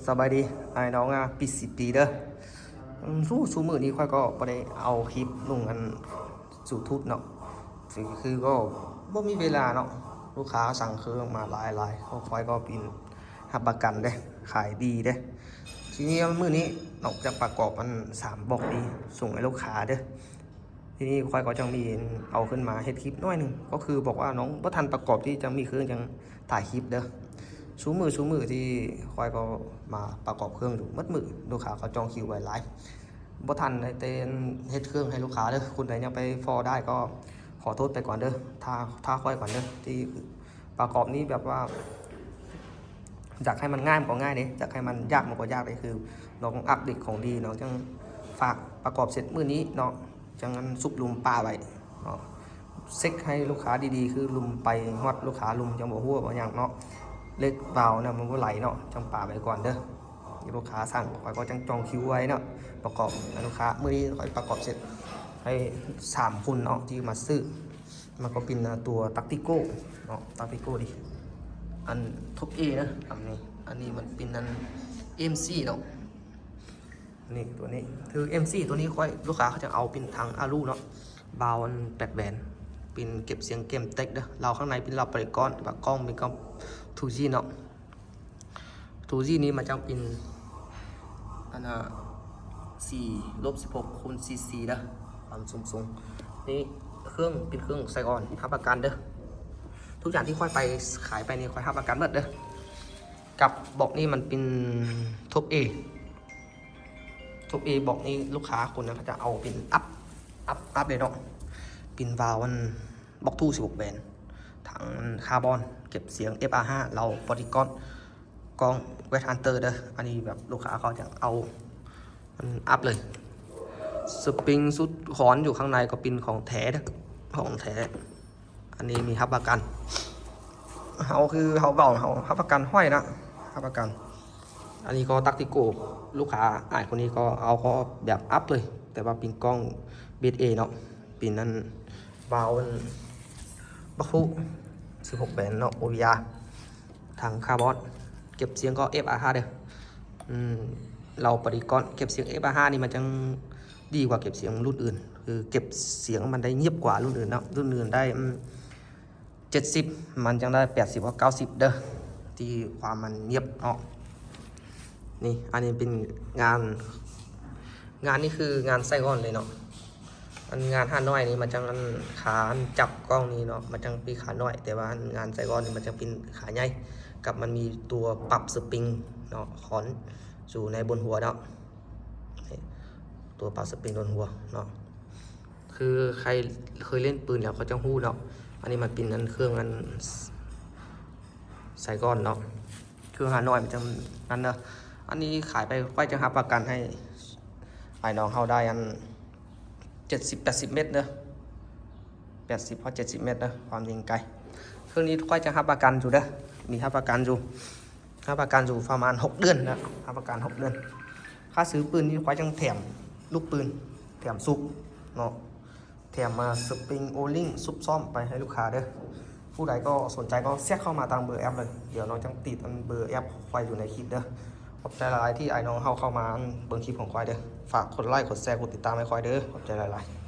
ສະບາຍດີອ້າຍນ້ອງອາ ປີສິບປີເດີ. ອືມ ຊູ ຊູມື້ນີ້ຂ້ອຍກໍບໍ່ໄດ້ເອົາຄລິບລົງອັນ YouTube ເນາະ ຄືກໍບໍ່ມີເວລາເນາະ. ລູກຄ້າສັ່ງເຄື່ອງມາຫຼາຍໆ ຂ້ອຍກໍເປັນຮັບປະກັນເດ້ ຂາຍດີເດ້. ທີນີ້ມື້ນີ້ນອກຈາກປະກອບອັນສາມບອກນີ້ສົ່ງໃຫ້ລູກຄ້າເດີ. ທີນີ້ຂ້ອຍກໍຈັ່ງມີເອົາຂຶ້ນມາເຮັດຄລິບໜ້ອຍໜຶ່ງ ກໍຄືບອກວ່ານ້ອງບໍ່ທັນປະກອບທີ່ຈະມີເຄື່ອງຈັ່ງຖ່າຍຄລິບເດີ. ຊູມື້ ຊູມື້ທີ່ຂ້ອຍກໍມາປະກອບເຄື່ອງຢູ່ໝົດມື້ ລູກຄ້າກໍຈອງຄິວໄວ້ຫຼາຍ ບໍ່ທັນໄດ້ເຕັນເຮັດເຄື່ອງໃຫ້ລູກຄ້າເດີ. ຄົນໃດຍັງໄປພໍ້ໄດ້ກໍຂໍໂທດໄປກ່ອນເດີ ຖ້າ ຖ້າຂ້ອຍກ່ອນເດີ. ທີ່ປະກອບນີ້ແບບວ່າ ຢາກໃຫ້ມັນງ່າຍມັນກໍງ່າຍເດ້ ຢາກໃຫ້ມັນຍາກມັນກໍຍາກເດ້. ຄືນ້ອງອັບເດດຂອງດີ ນ້ອງຈັ່ງຝາກປະກອບເສັດມື້ນີ້ເນາະ ຈັ່ງອັນຊຸບລຸ່ມປະໄວ້ເນາະ ເຊັກໃຫ້ລູກຄ້າດີໆ ຄືລຸ່ມໄປຮອດລູກຄ້າລຸ່ມຈັ່ງບໍ່ຮົ່ວບໍ່ຫຍັງເນາະ. ເຫຼັກວາວນະມັນບໍ່ໄຫຼເນາະ ຈັ່ງປະໄວ້ກ່ອນເດີ. ລູກຄ້າສັ່ງຂ້ອຍກໍຈັ່ງຈອງຄິວໄວ້ເນາະ ປະກອບໃຫ້ລູກຄ້າ. ມື້ນີ້ຂ້ອຍປະກອບເສັດໃຫ້ສາມຄົນເນາະທີ່ມາຊື້. ມັນກໍເປັນ ອາ ຕົວຕັກຕິໂກເນາະ ຕັກຕິໂກນີ້ ອັນທັອບເອເດີ ອັນນີ້ ອັນນີ້ມັນເປັນອັນເອັມຊີເນາະ. ນີ້ຕົວນີ້ຄືເອັມຊີ ຕົວນີ້ຂ້ອຍ ລູກຄ້າເຂົາຈະເອົາເປັນຖັງອາລູເນາະ ວາວອັນແປດແບນ ເປັນເກັບສຽງເກມເຕັກເດີ. ລາວຂ້າງໃນເປັນລາວປາລິກອນ ແຕ່ວ່າກ້ອງເປັນກ້ອງທູຈີເນາະ. ທູຈີນີ້ມັນຈະເປັນ ອັນນະ ສີ່ລົບສິບຫົກຄູນສີ່ສິບສີ່ເດີ ຄວາມສູງສູງ. ນີ້ເຄື່ອງເປັນເຄື່ອງໄຊອອນ ຮັບປະກັນເດີ ທຸກຢ່າງທີ່ຂ້ອຍໄປຂາຍໄປນີ້ຂ້ອຍຮັບປະກັນໝົດເດີ. ກັບບອກນີ້ມັນເປັນທັອບເອ ທັອບເອບອກນີ້ລູກຄ້າຄົນນັ້ນເຂົາຈະເອົາເປັນອັບ ອັບ ອັບເລີຍເນາະ ເປັນວາວອັນ ບອກທູສິບຫົກແບນ ຖັງຄາບອນ ເກັບສຽງເອັຟອາຫ້າ ລາວປາລິກອນ ກ້ອງເວດຮັນເຕີເດີ. ອັນນີ້ແບບລູກຄ້າເຂົາຈະເອົາອັນອັບເລີຍ. ສະປຣິງຊຸດຄອນຢູ່ຂ້າງໃນກໍເປັນຂອງແທ້ເດີ ຂອງແທ້. ອັນນີ້ມີຮັບປະກັນ ເຮົາຄືເຮົາເວົ້າ ເຮົາຮັບປະກັນຮ້ອຍນະ ຮັບປະກັນ. ອັນນີ້ກໍຕັກຕິໂກ ລູກຄ້າອ້າຍຄົນນີ້ກໍເອົາກໍແບບອັບເລີຍ ແຕ່ວ່າເປັນກ້ອງເບສເອເນາະ ເປັນອັນ ວາວອັນບັກທູສິບຫົກແບນເນາະ ໂອວີອາ ຖັງຄາບອນ ເກັບສຽງກໍເອັຟອາຫ້າເດີ. ອືມ ລາວປາລິກອນ ເກັບສຽງເອັຟອາຫ້ານີ້ມັນຈັ່ງດີກວ່າເກັບສຽງລຸ້ນອື່ນ ຄືເກັບສຽງມັນໄດ້ງຽບກວ່າລຸ້ນອື່ນເນາະ. ລຸ້ນອື່ນໄດ້ ເຈັດສິບ ມັນຈັ່ງໄດ້ແປດສິບ ເກົ້າສິບເດີ ທີ່ຄວາມມັນງຽບເນາະ. ນີ້ ອັນນີ້ເປັນງານ ງານນີ້ຄືງານໄຊອອນເລີຍເນາະ. ອັນງານຫ້ານ້ອຍນີ້ມັນຈັ່ງອັນຂາຈັບກ້ອງນີ້ເນາະ ມັນຈັ່ງເປັນຂານ້ອຍ ແຕ່ວ່າອັນງານໄຊອອນນີ້ມັນຈັ່ງເປັນຂາໃຫຍ່ ກັບມັນມີຕົວປັບສະປຣິງເນາະ ຄອນຢູ່ໃນບົນຫົວເນາະ ຕົວປັບສະປຣິງບົນຫົວເນາະ. ຄືໃຜເຄີຍຫຼິ້ນປືນແລ້ວເຂົາຈະຮູ້ເນາະ. ອັນນີ້ມັນເປັນອັນເຄື່ອງອັນ ໄຊກ່ອນເນາະ ເຄື່ອງຫ້ານ້ອຍມັນຈັ່ງນັ້ນເດີ. ອັນນີ້ຂາຍໄປຂ້ອຍຈະຮັບປະກັນໃຫ້ອ້າຍນ້ອງເຮົາໄດ້ອັນເຈັດສິບ ແປດສິບເມັດເດີ ແປດສິບຮອດເຈັດສິບເມັດເດີ ຄວາມຍິງໄກ. ເຄື່ອງນີ້ຂ້ອຍຈະຮັບປະກັນຢູ່ເດີ ມີຮັບປະກັນຢູ່ ຮັບປະກັນຢູ່ປະມານຫົກເດືອນນະ ຮັບປະກັນຫົກເດືອນ. ຄ່າຊື້ປືນນີ້ຂ້ອຍຍັງແຖມລູກປືນ ແຖມຊຸບເນາະ ແຖມມາສະປຣິງໂອລິງຊຸບຊ້ອມໄປໃຫ້ລູກຄ້າເດີ. ຜູ້ໃດກໍສົນໃຈກໍແຊັດເຂົ້າມາທາງເບີແອັບເລີຍ ດຽວນ້ອງຈັ່ງຕິດອັນເບີແອັບຂ້ອຍຢູ່ໃນຄລິບເດີ. ຂອບໃຈຫຼາຍໆທີ່ອ້າຍນ້ອງເຮົາເຂົ້າມາເບິ່ງຄລິບຂອງຂ້ອຍເດີ. ຝາກກົດໄລ ກົດແຊ ກົດຕິດຕາມໃຫ້ຂ້ອຍເດີ. ຂອບໃຈຫຼາຍໆ.